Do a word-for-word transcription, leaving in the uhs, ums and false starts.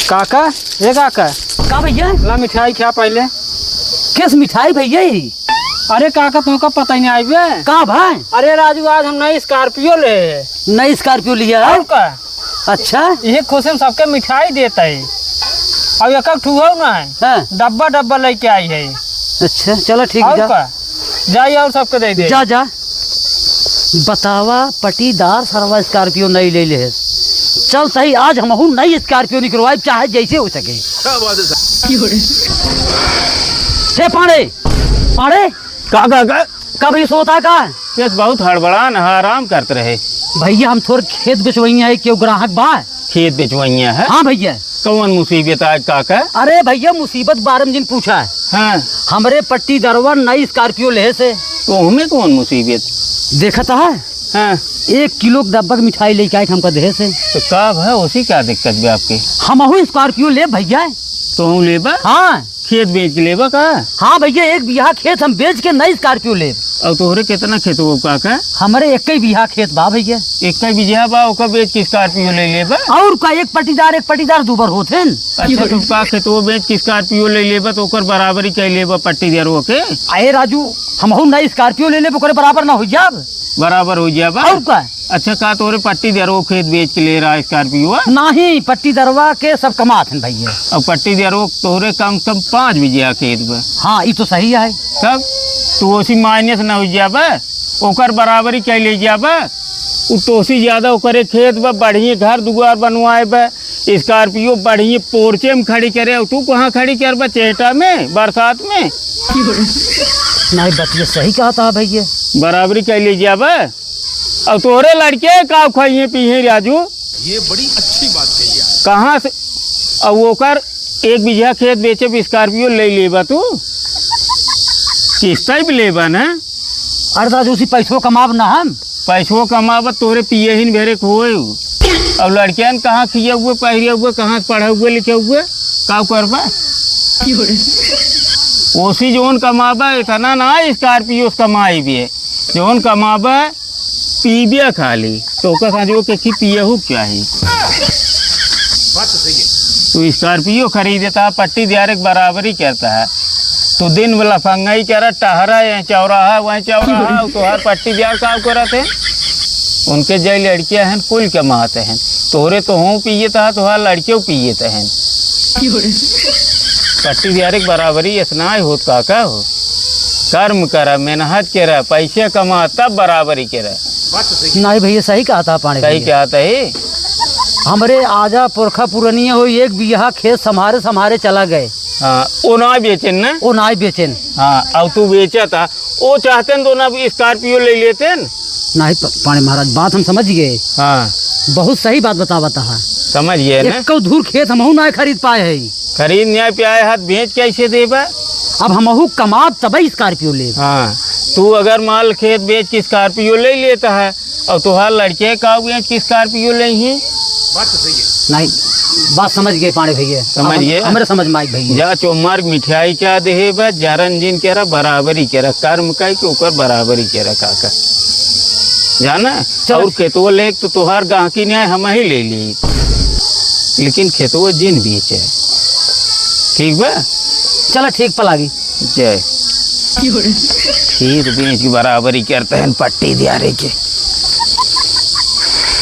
काका, ए काका। का भइया? ला मिठाई खा पहिले। किस मिठाई भइया ई? अरे काका, तुमका पता ही नहीं आइबे। का भाई? अरे राजू, आज हम नई Scorpio ले। नई Scorpio लिया है? और का? अच्छा। इहे खुशी में सबके मिठाई देता है। अब एक एक ठू हो ना है। हाँ। डब्बा डब्बा लेके आई है। अच्छा, चलो ठीक और जा। का? जाई और सबके दे दे। जा, जा। बतावा, पटीदार सरवा Scorpio नई ले ले है। चल सही, आज हमहू नई Scorpio निकरवाई, चाहे जैसे हो सके। क्या बात है सर? हे पांड़े, पांड़े। का, का, का? कब ही सोता का? ये बहुत हड़बड़ान है, आराम करत रहे। भइया, हम थोर खेत बेचवइया है, केहू ग्राहक बा? खेत बेचवइया है? हाँ भइया। कौन मुसीबत आए काका? अरे भइया, मुसीबत बारे में जिन पूछा है। हाँ। हमरे पट्टीदरवा नई Scorpio लेहे से। तो हमें कौन मुसीबत? देखत है? हाँ। एक किलो के डब्बा के मिठाई लेके आए हमका देहे से। तो का भा, उसी क्या दिक्कत बा आपके? हमहू Scorpio ले भइया। तो हम लेबा? हाँ। खेत बेच के लेबा का? हाँ भइया, एक बीघा खेत हम बेच के नई Scorpio लेब। और तोहरे कितना खेत हो काका? हमरे एक ही बीघा खेत बा भइया। एक ही बीघा बा, ओकर बेच के Scorpio ले लेबा? और का, एक पट्टीदार, एक पट्टीदार दू बार होत हैं। अच्छा, तो का खेतवो बेच के Scorpio ले लेबा, तो ओकर बराबरी कर लेबा पट्टीदारो के? अरे राजू, हमहू नई Scorpio ले लेब, ओकरे बराबर ना हो जाब? बराबर हो जाबा। और का? अच्छा, का तोरे पट्टीदरवा खेत बेच के ले रहा Scorpio? नहीं, पट्टीदरवा के सब कमात हैं भइया। अब पट्टीदरवा तोरे कम से कम पाँच बीघा खेत बा। हाँ, ई तो सही है। तब तू ओसी minus ना हो जाबे, ओकर बराबरी कइ ले जाबे। उ तोसी ज्यादा ओकरे खेत बा, बढ़िया घर दुआर बनवाए बा, Scorpio बढ़िया पोर्चे में खड़ी करे, और तू कहाँ खड़ी करबे? चेहटा में, बरसात में? नहीं, बतिया सही कहत है भइया। बराबरी कइ ले जाबे। अब तोहरे लड़के का खाइए पीहे राजू? ये बड़ी अच्छी बात कही है। कहाँ से? अब ओकर एक बीघा खेत बेचे Scorpio ले लेबा तू? किस्त पे लेबा ना? अरे दादा, उसी पैसो कमाब ना हम। पैसो कमाब तोरे पिए ही न भेरे खोए। अब लड़कियन कहाँ खिए हुए, पहिरे हुए, कहाँ से पढ़े हुए, लिखे हुए, का करबा? ओसी जौन कमाबा, इतना ना Scorpio से कमाई भी है। जौन कमाबा, पीबे खाली, तो ओकर साथ वो के खी पियहू के चाही। बात तो सही है। तू Scorpio खरीदता, पट्टीदार के बराबरी करता है, तो दिन में लफंगाई करा, टहरा, यहीं चौराहा, वहीं चौराहा, तो हर पट्टीदार का करत है, उनके जय लड़कियां हैं, कुल कमाते हैं, तोहरे तो हूँ पियत है, तोहार लड़कियों पियत हैं। पट्टीदार के बराबरी इतना ही होत का, का हो? कर्म करा, मेहनत करा, पैसे कमा, तब बराबरी करा। बात तो सही। नहीं भइया, सही कहत है पांड़े सही भइया। कहत है। हमरे आजा पुरखा पुरनिया हो, एक बीघा खेत सम्हारे सम्हारे चला गए। हाँ, वो ना बेचेन ना? वो ना बेचेन। हाँ, अब तू बेचत है, वो चाहते हैं तो ना Scorpio ले लेते हैं। नहीं प-, पांड़े महाराज, बात हम समझ गए। हाँ। बहुत सही बात बतावत है। समझ गए ना? एको धूर खेत हमहू ना खरीद पाए है। खरीद नहीं पाए है, बेच कैसे देबा? अब हमहू कमाब तबे Scorpio लेब। हाँ, तू अगर माल खेत बेच के Scorpio ले लेता है, और तोहार लड़के का बेच के Scorpio ले ही? बात तो सही है। नहीं, बात समझ गए पांड़े भइया। समझ हम-, गए? हमरे समझ में आई भइया। जा चोमार मिठाई क्या देहे बा, जरन जिन के रहा बराबरी के रहा, कर्म का के ओकर बराबरी के रहा काका। जाना? चलो। और खेतवा ले तो तोहार गाहकी नहीं आए, हम ही ले ली। लेकिन खेतवा जिन बेचे। ठीक बा? चलो, ठीक पर लागी। जय। खेत बेच के बराबरी करते हैं पट्टीदारे के।